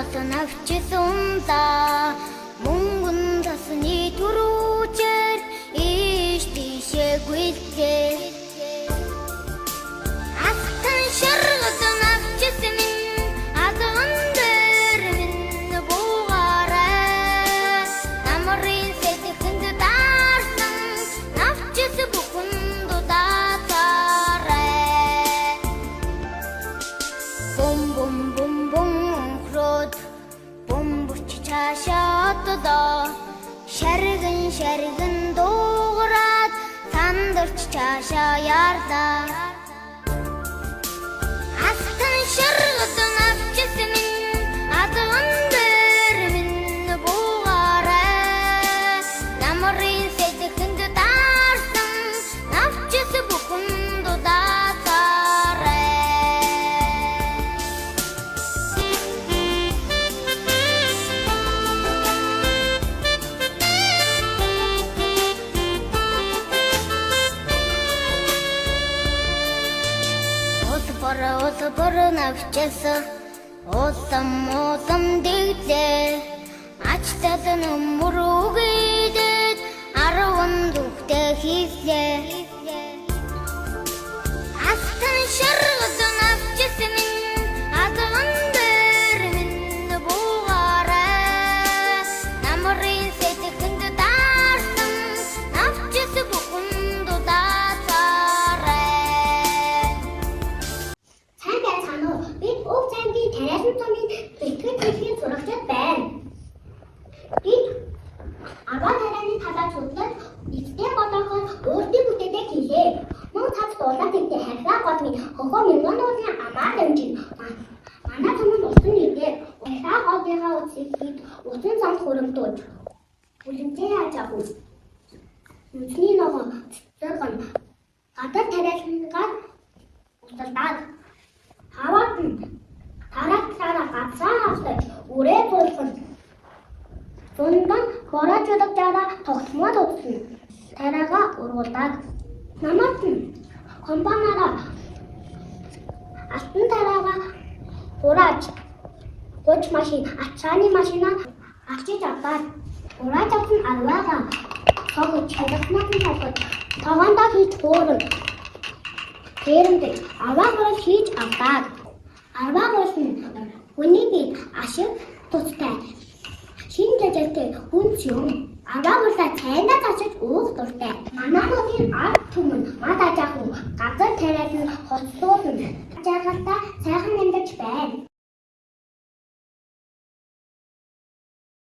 Шаргалан авчсан да мөнгөн тасны түрүүчээр ийш тийшээ гүйлтлээ. Алтан шаргалан авчсан минь азган дээр минь буугаарай. Намрын сэтгэнд даарсан навчис бүхэн дудаацаарай. Бум бум бум бум хрод бумбурч чаашаа одлоо. Шарган шарган дуугараад сандарч чаашаа ярлаа. Алтан шаргалан авчсан минь азган дээр минь буугаарай. Намрын сэтгэнд даарсан навчис бүхэн дудаацаарай. Улбар улбар навчсан улам улам дэглээ. Ачтал нүмер үгээдээд арван дүгтэй хийлээ. Алтан шаргалан авчсан минь азган дээр минь буугаарай. Намрын сэтгэнд даарсан навчис бүхэн дудаацаарай. Сайн байцгаана уу? Бид Уг аймгийн Тариалан сумын Бэлтгэл хэлхийн сурагчид байна. Бид арвай тарианы талаар судлаж эцтэй болгоход өөрсдийн бүтээлээ хийлээ. Мөн цац дуулаа тэгтээ харьцаа голны хохоо мянган уулын амаар дамжин манай суманд усан нэгдээ. Харьцаа голынхаа үсийг бид усан замд хуримтууж үлэмжээ яаж авах вэ? Нүцний ногоо цэцэг нь гадар тариалангаар усалдаад хаваад нь тараацаараа газраа хавтаж үрээ буулгана. Зундан хураачуудагчаараа тогтмол үзсэн. Тариагаа ургуулдаг. Намаад нь компаниараа алтан тариагаа хурааж 30 машин ачааны машина авчиж авдаг. Хурааж авсан арвайгаа цогж хялгамаад нь цогж тогоондоо хийж хуурна. Тэрэмдэж арвай гурал хийж авдаг. Арвай гурал нь хүний биед ашиг тустай шинэ жажаатай хүнс юм. Арвай гурлаа цайндаа засаж уух дуртай. Манай хотын ард түмэн мад ажаахан газар тариалан хоцлуулна. Жаргалтай сайхан амьдарч байна.